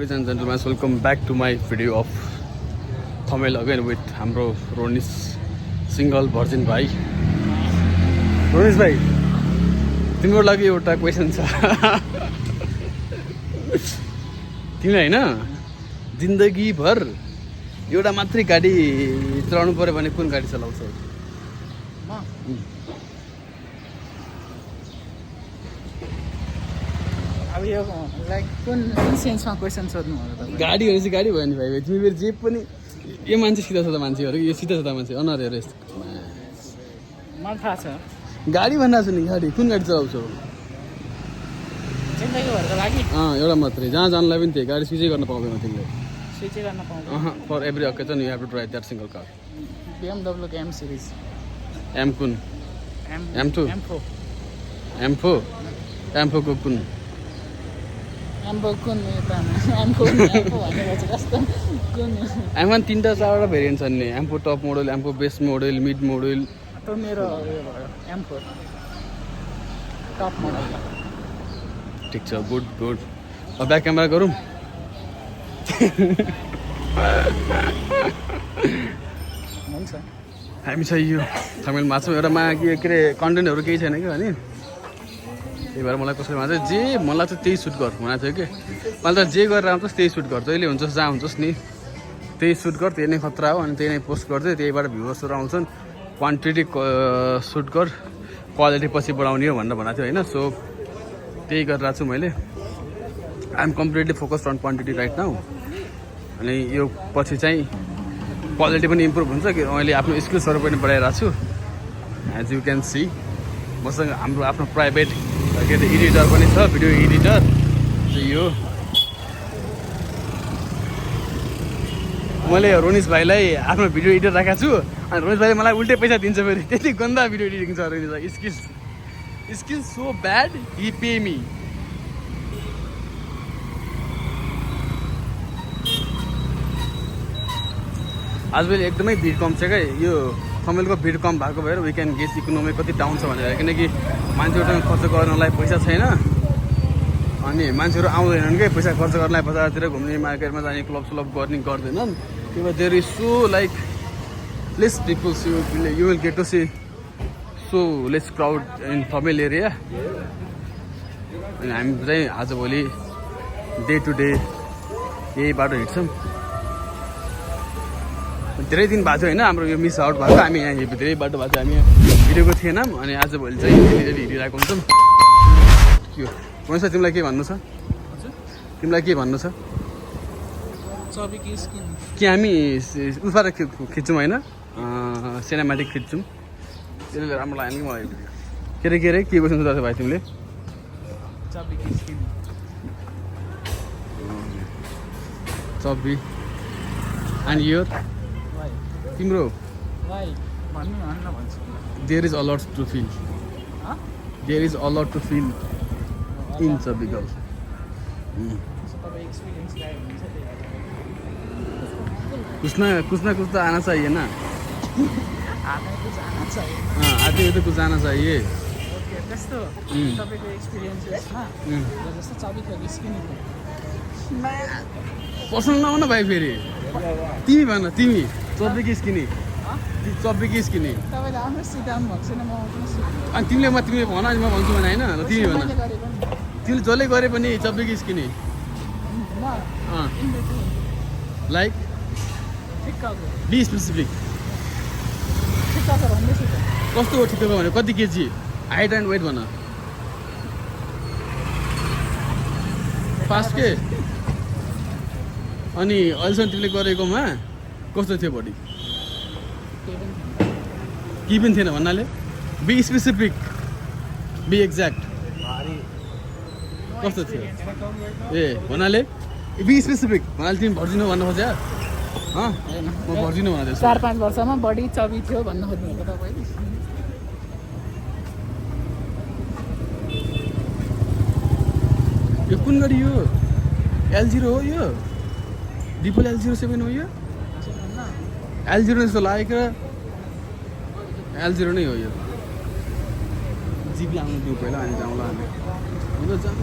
ladies and gentlemen, welcome back to my video of thumbnail again with हाम्रो रोनिस single virgin भाइ। रोनिस भाइ, तिम्रो लागि एउटा क्वेसन छ। तिमीलाई हैन जिन्दगीभर एउटा मात्रै गाडी चलाउनु पर्यो भने कुन गाडी चलाउँछौ? अब यो लाइक कुन सेन्समा क्वेसन सोध्नु हो त? गाडी भनेपछि गाडी भयो नि भाइ। तिमी फेरि जे पनि यो मान्छे सिधा साधा मान्छेहरू, यो सिधा साधा मान्छे अनुहार हेर यस्तो। मलाई थाहा छ गाडी भनिरहेको छु नि, गाडी कुन गाडी चलाउँछौ? जिन्दगीभरको लागि एउटा मात्रै, जहाँ जानलाई पनि त्यही गाडी स्विचै गर्न पाउँदैन तिमीले। स्विचै गर्न पाउँदैन। For every occasion you have to drive that single car. BMW को M सिरिज। एम कुन? M2? M4? M4 को कुन? M4 कुन M4 भनेको चाहिँ कस्तो कुन? M1 3टा 4वटा भेरिएन्ट छन् नि। M4 top model, M4 base model, mid model. त मेरो उयो भयो M4 टप मोडल। ठिक छ, गुड गुड। अब ब्याक क्यामेरा गरौँ। हुन्छ। हामी चाहिँ यो थमेलमा छौँ। एउटामा के अरे कन्टेन्टहरू केही छैन क्या, अनि त्यही भएर मलाई कसैले भन्छ जे मन लाग्छ त्यही सुट गर भनेको थियो कि। मैले त जे गरेर आउँछस् त्यही सुट गर, जहिले हुन्छस् जहाँ हुन्छस् नि त्यही सुट गर, त्यही नै खतरा हो। अनि त्यही नै पोस्ट गर्दै त्यहीबाट भ्युवर्सहरू आउँछन्। क्वान्टिटी सुट गर, क्वालिटी पछि बढाउने हो भनेर भनेको थियो होइन। सो त्यही गरिरहेको छु मैले। I'm completely focused on quantity right now. अनि यो पछि चाहिँ क्वालिटी पनि इम्प्रुभ हुन्छ कि मैले आफ्नो स्किल्सहरू पनि बढाइरहेको छु। एज यु क्यान सी मसँग हाम्रो आफ्नो प्राइभेट के अरे एडिटर पनि छ, भिडियो एडिटर। यो मैले रोनिस भाइलाई आफ्नो भिडियो एडिटर राखेको छु, अनि रोनिस भाइले मलाई उल्टै पैसा दिन्छ फेरि। त्यति गन्दा भिडियो एडिटिङ छ रोनिस भाइ। Skills so bad he pay me. आजभोलि एकदमै भिड कम छ क्या। यो थमेलको भिड कम भएको भएर वी क्यान गेस इकोनोमी कति डाउन छ भनेर। किनकि मान्छेहरूसँग खर्च गर्नलाई पैसा छैन, अनि मान्छेहरू आउँदैनन् क्या पैसा खर्च गर्नलाई। बजारतिर घुम्ने, मार्केटमा जाने, क्लब स्लब गर्ने गर्दैनन्। त्यही भएर there is so like less peoples. You will get to see so less crowd in Thamel area. अनि हामी चाहिँ आजभोलि डे टु डे यही बाटो हिँड्छौँ। धेरै दिन भएको थियो होइन हाम्रो यो मिस आउट भएको। हामी यहाँ धेरै बाटो भएको थियो, हामी यहाँ हिँडेको थिएनौँ। अनि आजभोलि चाहिँ हिँडिरहेको हुन्छौँ। के हो हुन्छ, तिमीलाई के भन्नु छ? तिमीलाई के भन्नु छ? कि हामी उफाएर खिच्छौँ होइन, सिनेमेटिक खिच्छौँ। त्यसले राम्रो लाग्यो कि मलाई भिडियो। के अरे के क्वेसन सोधेको भाइ तिमीले? चब्बी एन्ड योर तिम्रो? There is a lot to feel, there is a lot to feel in chubby girl. कुछ ना कुछ तो आना चाहिए ना। आते हुए तो कुछ आना चाहिए। पर्सनल नहुन भाइ फेरि। तिमी भन, तिमी चब्बी कि स्किनी? चब्बी कि स्किनी? अनि तिमीले भन, अनि म भन्छु भने होइन। तिमी भन, तिमीले जसले गरे पनि चब्बी कि स्किनी? Like be specific. कस्तो हो ठिक्क भने? कति केजी? हाइट एन्ड वेट भन। 5 के? अनि अहिलेसम्म तिमीले गरेकोमा कस्तो थियो बडी? केही पनि थिएन भन्नाले? Be specific, be exact. कस्तो थियो? ए भन्नाले बी स्पेसिफिक भन्नाले तिमी भर्जिन हो भन्न खोज्यो? म भर्जिन हो भनेको 4-5 वर्षमा बडी चबी थियो भन्न खोज्नुभएको तपाईँले? यो कुन गाडी हो? L0 हो यो? डिपल L07 हो यो? L0 जस्तो लागेको। L0 नै हो यो। जिप लाउनु दिउँ पहिला, अनि जाउँला हामी। हुन्छ जानु।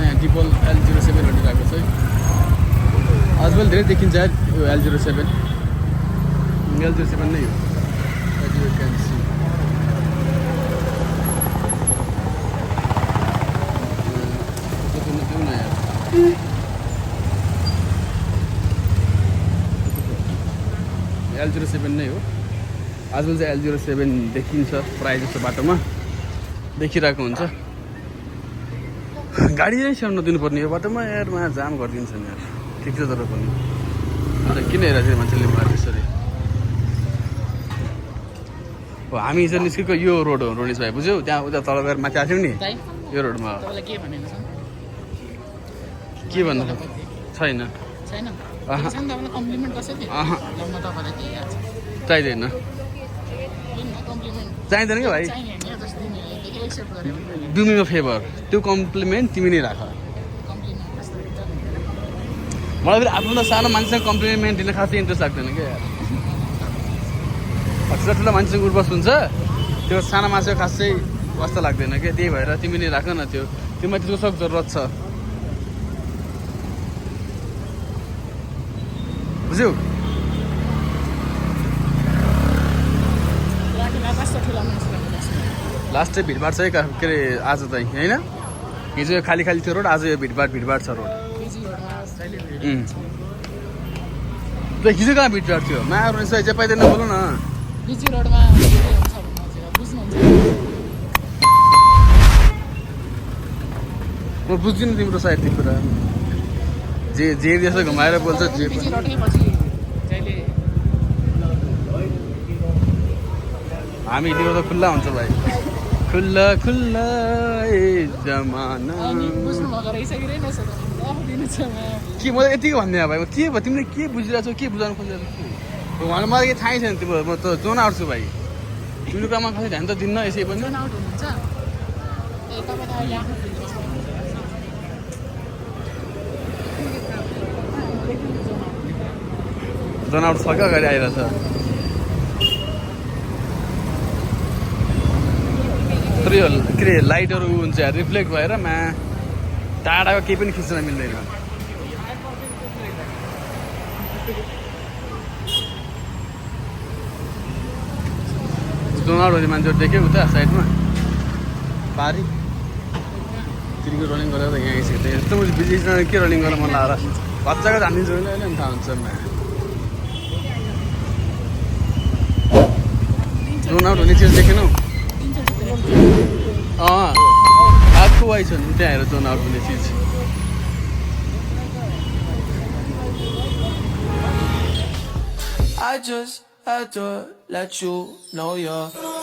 यहाँ डिपल L07 भनिरहेको छ है आजकल धेरै देखिन्छ यार यो L07 नै हो as you can see L07 नै हो आजकल चाहिँ L07 देखिन्छ प्रायः जस्तो बाटोमा देखिरहेको हुन्छ गाडी नै स्याउन नदिनुपर्ने यो बाटोमा यारमा जाम गरिदिन्छ नि यार ठिक छ तर पनि अन्त किन हेरेको मान्छेले मलाई त्यसरी हो हामी हिजो निस्केको यो रोड हो रोनिस भाइ बुझ्यौ त्यहाँ उता तल गएर माथि आएको नि यो रोडमा के भन्नु छैन चाहिँदैन चाहिँदैन क्या भाइ डु मी अ फेभर त्यो कम्प्लिमेन्ट तिमी नै राख मलाई फेरि आफ्नो त सानो मान्छेसँग कम्प्लिमेन्ट दिन खासै इन्ट्रेस्ट लाग्दैन क्या यार ठुलो मान्छेको उर्वस हुन्छ त्यो सानो मान्छेको खासै वास्ता लाग्दैन क्या त्यही भएर तिमी नै राख न त्यो तिमीलाई त्यसको सख्त जरुरत छ बुझ्यौ लास्ट चाहिँ भिडभाड छ है के अरे आज चाहिँ होइन हिजो यो खाली खाली थियो रोड आज यो भिडभाड छ रोड हिजो कहाँ भिडभाड थियो माया जे पाइँदैन बोल्नु न म बुझ्दिनँ तिम्रो सायद त्यो कुरा जे जस्तो घुमाएर बोल्छ जे हामी त्यो त खुल्ला हुन्छ भाइ खुल्ला खुल्ला जमाना के म त यतिको भन्ने भाइ के भयो तिमीले के बुझिरहेको छौ के बुझाउनु खोजिरहेको छौ मलाई केही थाहै छैन तिम्रो म त जोन आउट छु भाइ तिम्रो काममा खासै ध्यान त दिन्न यसै पनि जोन आउट छ क्या अगाडि आइरहेछ तर यो के अरे लाइटहरू हुन्छ रिफ्लेक्ट भएर टाढाको केही पनि खिच्न मिल्दैन जोन आउट हुने मान्छेहरू देख्यो उता साइडमा पारी तिनीको रनिङ गरेर त यहाँ आइसक्यो यस्तो बिजी के रनिङ गरेर मन लगाएर बच्चाको जानिदिन्छ भने अहिले पनि थाहा हुन्छ जोन आउट हुने चिज देखेनौ आजको वाइ छ नि त्यहाँ हेर जोन आउट हुने चिज I just had to let you know you're